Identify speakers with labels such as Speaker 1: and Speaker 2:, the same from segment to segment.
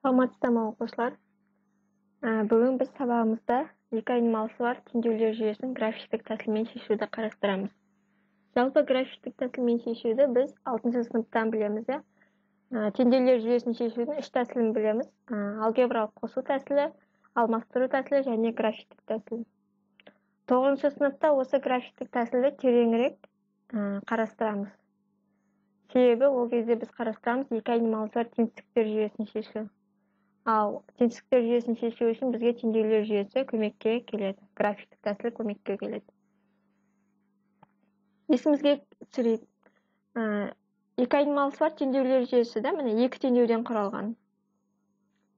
Speaker 1: Саламатсыздар ма, оқушылар? Бүгін біз сабағымызда екі айнымалысы бар теңдеулер жүйесін графиктік тәсілмен шешуді қарастырамыз. Жалпы графиктік тәсілмен шешуді біз 6 сыныптан білеміз, иә? Теңдеулер жүйесін шешудің үш тәсілін білеміз. Алгебралық қосу тәсілі, алмастыру тәсілі және графиктік тәсіл. 9 сыныпта осы графиктік тәсілді тереңірек қарастырамыз. Себебі ол кезде біз қарастырамыз екі айнымалысы бар теңсіздіктер жүйесін шешу. Ал теңсіздіктер жүйесін шешу үшін бізге теңдеулер жүйесі көмекке келеді. Графиктік тәсіл көмекке келеді. Есімізге түсірейік. Екі айнымалысы бар теңдеулер жүйесі да, міне екі теңдеуден құралған.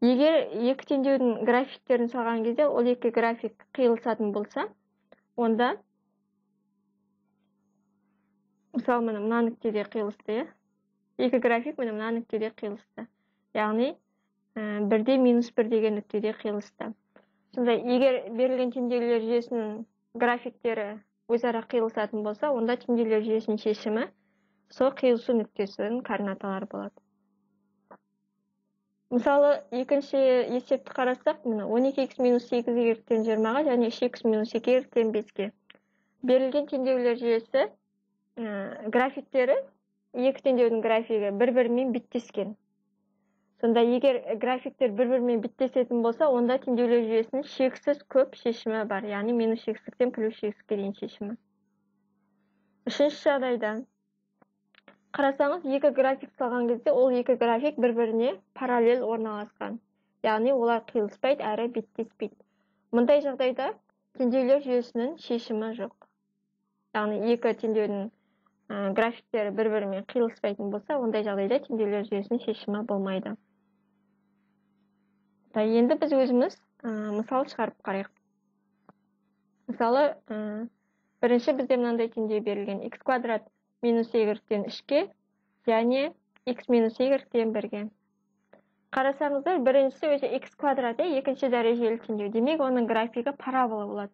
Speaker 1: Егер екі теңдеудің графиктерін салған кезде ол екі график қиылысатын болса, онда мысалы міне мына нүктеде қиылысты, иә? Екі график міне мына нүктеде қиылысты. Яғни 1-де -1 деген нүктеде қиылысты. Сонда егер берілген теңдеулер жүйесінің графиктері өзара қиылысатын болса, онда теңдеулер жүйесінің шешімі сол қиылысу нүктесінің координаталары болады. Мысалы, екінші есепті қарасақ, міне 12x минус 8y тең 20-ға және 3x минус 2y тең 5-ке. Берілген теңдеулер жүйесі графиктері, екі теңдеудің графигі бір-бірімен биттескен. Сонда егер графиктер бір-бірімен биттесетін болса, онда теңдеулер жүйесінің шексіз көп шешімі бар, яғни минус шексіздіктен плюс шексіздікке дейін шешімі. Үшінші жағдайда қарасаңыз, екі график салған кезде ол екі график бір-біріне параллель орналасқан, яғни олар қиылыспайды әрі биттеспейді. Мұндай жағдайда теңдеулер жүйесінің шешімі жоқ. Яғни екі теңдеудің графиктері бір-бірімен қиылыспайтын болса, ондай жағдайда теңдеулер жүйесінің шешімі болмайды. Енді біз өзіміз мысал шығарып қарайық. Мысалы, бірінші бізде мынандай теңдеу берілген: x квадрат минус y тең 3-ке және x минус y тең 1-ге. Қарасаңыздар, біріншісі өзі x квадрат, екінші дәрежелі теңдеу. Демек, оның графигі парабола болады.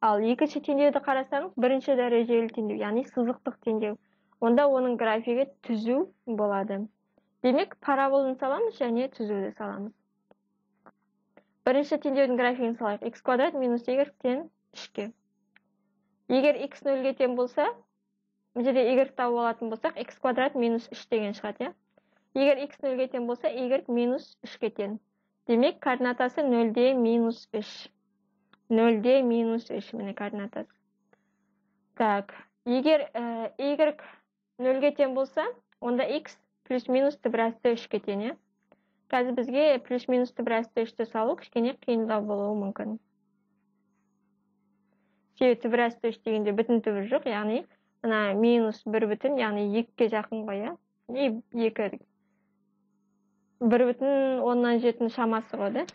Speaker 1: Ал екінші теңдеуді қарасаңыз, бірінші дәрежелі теңдеу, яғни сызықтық теңдеу. Онда оның графигі түзу болады. Демек, параболаны саламыз және түзуді саламыз. Бірінші теңдеудің графигін салайық. X квадрат минус y тең 3-ке. Егер x 0-ге тең болса, бұл жерде y тауып алатын болсақ, x квадрат минус 3 деген шығады, иә? Егер x 0-ге тең болса, y минус 3-ке тең. Демек, координатасы 0-де минус 3. 0-де минус 3, міне координатасы. Так, егер y 0-ге тең болса, онда x плюс минус түбір асты 3-ке тең, иә? Қазір бізге плюс минус түбір асты 3-ті салу кішкене қиындау болуы мүмкін. Себебі түбір асты 3 дегенде бүтін түбір жоқ, яғни мына минус 1 бүтін, яғни 2-ге жақын ғой, иә? 2, 1,7 шамасы ғой, да?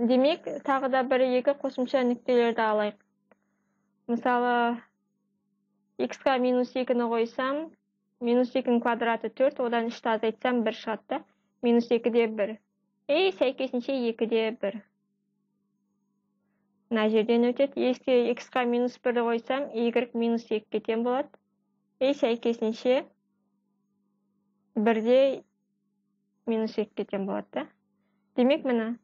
Speaker 1: Демек, тағы да 1-2 қосымша нүктелерді алайық. Мысалы, x-қа минус 2-ні қойсам, минус 2-нің квадраты 4, одан 3-ті азайтсам 1 шығады, да? Минус 2-де 1. И сәйкесінше 2-де 1. Мына жерден өтеді. Если x-қа минус 1-ді қойсам, y минус 2-ге тең болады. И сәйкесінше 1-де минус 2-ге тең болады, да? Демек, міне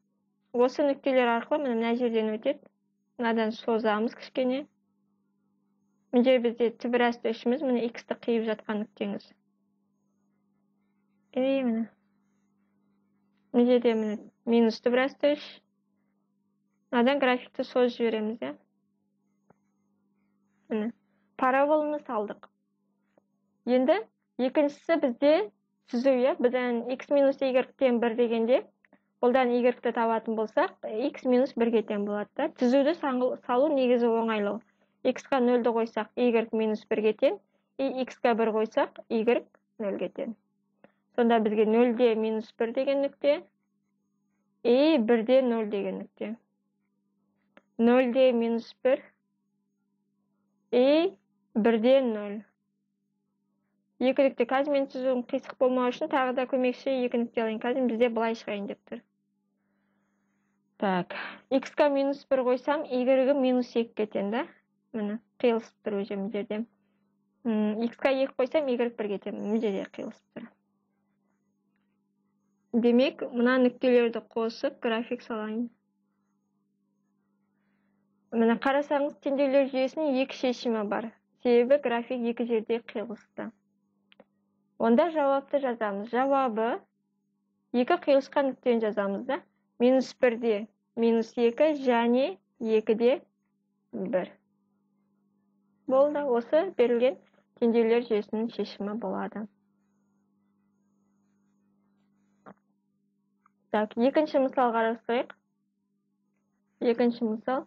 Speaker 1: осы нүктелер арқылы міне мына жерден өтеді. Мынадан созамыз кішкене. Мына жерде бізде түбір асты үшіміз, міне x-ті қиып жатқан нүктеңіз. И міне. Мына жерде міне минус түбір асты 3. Мынадан графикті созып жібереміз, иә? Міне параболаны салдық. Енді екіншісі бізде түзу, иә? Бізден x минус y тең 1 дегенде, бұлдан y-ті табатын болсақ, x минус 1-ге тең болады, да? Түзуді салу негізі оңайлау. X-қа 0-ді қойсақ, y минус 1-ге тең, и x-қа 1 қойсақ, y 0-ге тең. Сонда бізге 0-де минус 1 деген нүкте, и 1-де 0 деген нүкте. 0-де минус 1, и 1-де 0. Екі нүкте. Қазір мен түзуім қисық болмау үшін тағы да көмекші екі нүкте алайын. Қазір бізде былай шығайын деп тұр. Так, x-қа минус 1 қойсам, y-гі минус 2-ге тең, да? Міне, қиылысып тұр уже мына жерде. X-қа 2 қойсам, y 1-ге тең. Мына жерде қиылысып тұр. Демек, мына нүктелерді қосып график салайын. Міне қарасаңыз, теңдеулер жүйесінің екі шешімі бар. Себебі график екі жерде қиылысты. Онда жауапты жазамыз. Жауабы екі қиылысқан нүктені жазамыз да. Минус 1-де минус 2 және 2-де 1. Болды, осы берілген теңдеулер жүйесінің шешімі болады. Так, екінші мысал қарастырайық. Екінші мысал.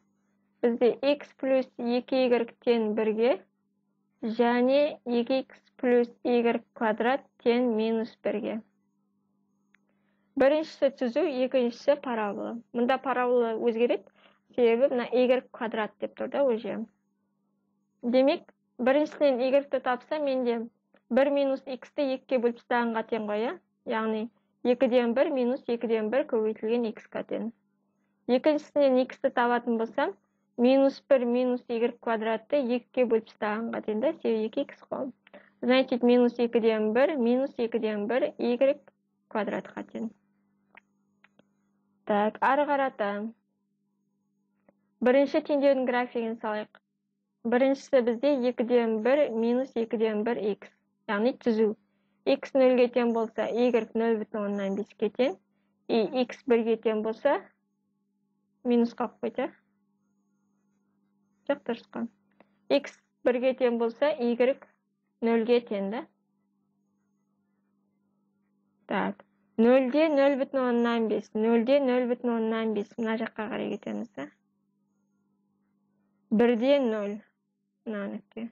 Speaker 1: Бізде x плюс 2y тең 1-ге және 2x плюс y квадрат тең минус 1-ге. Біріншісі түзу, екіншісі парабола. Мұнда парабола өзгереді, себебі мына y квадрат деп тұр да уже. Демек, біріншісінен y-ті тапса, менде 1 минус x-ті 2-ге бөліп тастағанға тең ғой, иә? Яғни 2-ден 1 минус 2-ден 1 көбейтілген x-қа тең. Екіншісінен x-ті табатын болсам, минус 1 минус y квадратты 2-ге бөліп тастағанға тең да, себебі 2x қой. Значит, минус 2-ден 1 минус 2-ден 1 y квадратқа тең. Так, ары қарата. Бірінші теңдеудің графигін салайық. Біріншісі бізде 2-ден 1 минус 2-ден 1 x, яғни түзу. X 0-ге тең болса, y 0,5-ге тең. И x 1-ге тең болса, минус қалып қойды. Жоқ, дұрыс қой. X 1-ге тең болса, y 0-ге тең да. Так, 0-де 0,5, 0-де 0,5, мына жаққа қарай кетеміз да. 1-де 0, мына нүкте.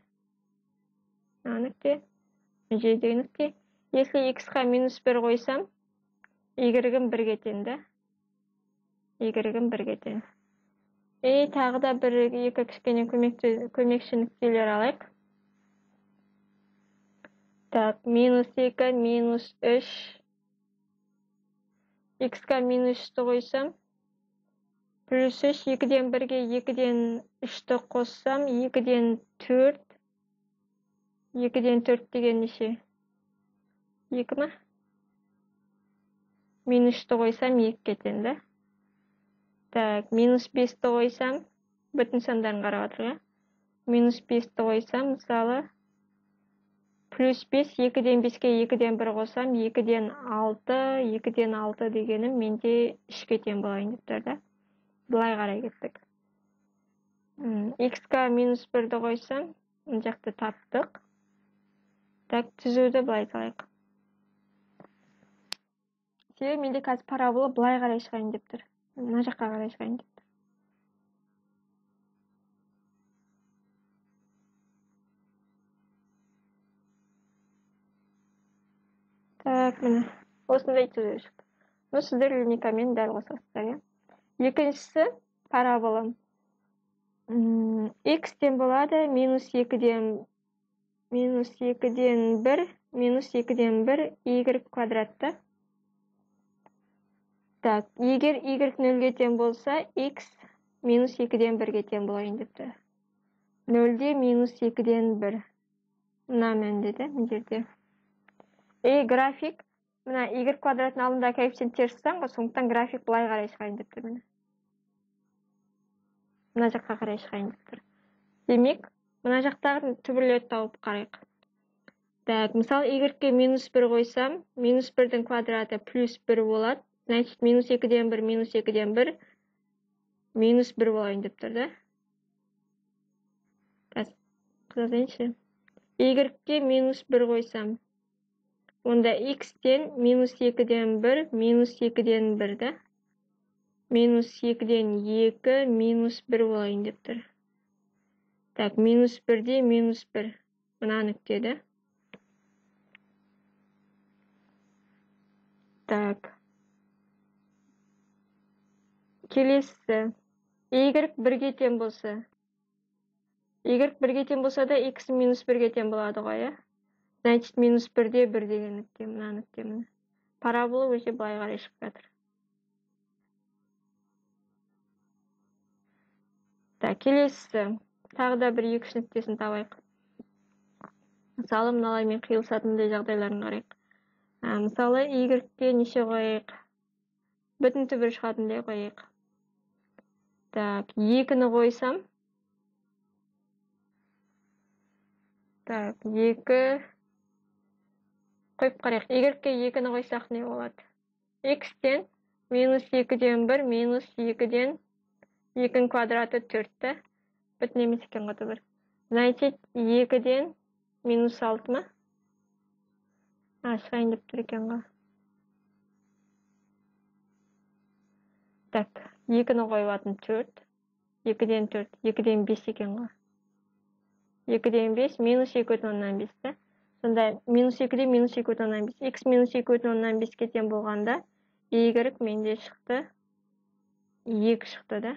Speaker 1: Мына нүкте, мына жердегі нүкте. Если x-қа минус 1 қойсам, y-ім 1-ге тең да. Y-ім 1-ге тең. И тағы да бір екі кішкене көмекші нүктелер алайық. Так, минус 2, минус 3. X-қа минус 3-ті қойсам, плюс 3, 2-ден 1-ге 2-ден 3-ті қоссам, 2-ден 4. 2-ден 4 деген неше? 2 ма? Минус 3-ті қойсам, 2-ге тең да. Так, минус 5-ті қойсам, бүтін сандарын қарап жатыр, иә? Минус 5-ті қойсам, мысалы, плюс 5, 2-ден 5-ге 2-ден 1 қосам, 2-ден 6, 2-ден 6 дегенім менде 3-ге тең болайын деп тұр да. Былай қарай кеттік. X-қа минус 1-ді қойсам, мына жақты таптық. Так, түзуді былай салайық. Себебі менде қазір парабола былай қарай шығайын деп тұр. Мына жаққа қарай шығайын деп тұр. Так, міне осындай түзу шықты. Ну, сіздер линейкамен дәл қосасыздар, иә? Екіншісі парабола. X тең болады минус 2-ден 1 минус 2-ден 1 y квадратты. Так, егер y 0-ге тең болса, x минус 2-ден 1-ге тең болайын деп тұр. 0-де минус 2-ден 1. Мына мәнде де, мына жерде. И график, мына y квадраттың алдында коэффициент теріс сан ғой, сондықтан график былай қарай шығайын деп тұр міне. Мына жаққа қарай шығайын деп тұр. Демек, мына жақтағы түбірлерді тауып қарайық. Так, мысалы, y-ге минус 1 қойсам, минус 1-дің квадраты плюс 1 болады. Значит, минус 2-ден 1, минус 2-ден 1, минус 1 болайын деп тұр, да? Қазір, y-ге минус 1 қойсам, онда x-тен минус 2-ден 1, минус 2-ден 1, да? Минус 2-ден 2, минус 1 болайын деп тұр. Так, минус 1-де минус 1. Мына нүкте, да? Так. Келесі. Y 1-ге тең болса. Y 1-ге тең болса да x минус 1-ге тең болады ғой, иә? Значит, минус 1-де 1 деген нүкте, мына нүкте міне. Парабола уже былай қарай шығып жатыр. Так, келесі. Тағы да бір екі-үш нүктесін табайық. Мысалы, мыналармен қиылысатындай жағдайларын қарайық. Мысалы, y-ке неше қояйық? Бүтін түбір шығатындай қояйық. Так, 2-ні қойсам. Так, 2 қойып қарайық. Y-ке 2-ні қойсақ не болады? X-тен минус 2-ден 1, минус 2-ден 2-ның квадраты 4-ті. Бүтін емес екен ғой түбір. Значит, 2-ден минус 6 ма? Шығайын деп тұр екен ғой. Так, 2-ні қойылатын 4. 2-ден 4, 2-ден 5 екен ғой. 2-ден 5, минус 2,5 та. Сонда минус 2-ден минус 2,5. X минус 2,5-ке тең болғанда, Y менде шықты. 2 шықты да.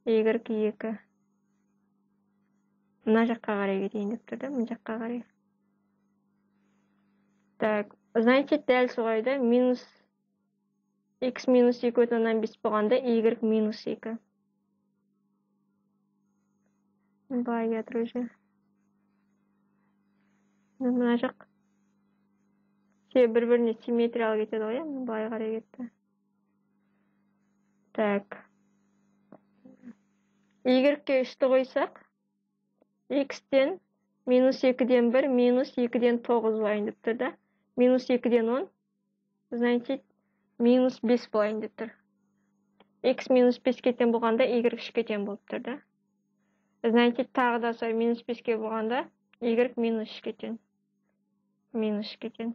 Speaker 1: Y 2. Мына жаққа қарай кетейін деп тұр да, мына жаққа қарай. Так, значит, дәл солай да, минус x минус 2,5 болғанда, y минус 2. Былай жатыр уже. Мына жақ. Бір-біріне симметриялы кетеді ғой, былай қарай кетті. Так. Y-ке 3-ті қойсақ, x-тен минус 2-ден 1, минус 2-ден 9 болайын деп тұр да. Минус 2-ден 10, значит, минус 5 болайын деп тұр. X минус 5-ке тең болғанда, Y 3-ке тең болып тұр да. Значит, тағы да солай минус 5-ке болғанда, Y минус 3-ке тең. Минус 3-ке тең.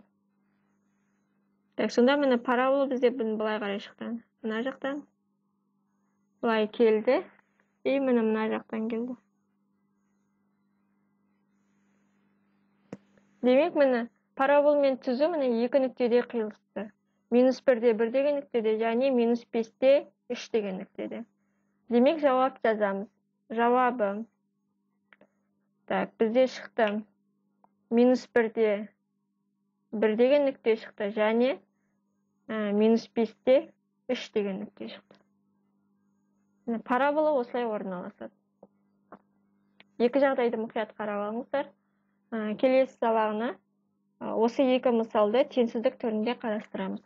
Speaker 1: Так, сонда міне парабола бізде былай қарай шықты. Мына жақтан былай келді. И міне мына жақтан келді. Демек, міне парабол мен түзу міне екі нүктеде қиылысты. Минус 1-де 1 деген нүктеде және минус 5-те 3 деген нүктеде. Демек, жауап жазамыз. Жауабы. Так, бізде шықты. Минус 1-де 1 деген нүкте шықты және минус 5-те 3 деген нүкте шықты. Парабола осылай орналасады. Екі жағдайды мұқият қарап алыңыздар. Келесі сабағына осы екі мысалды теңсіздік түрінде қарастырамыз.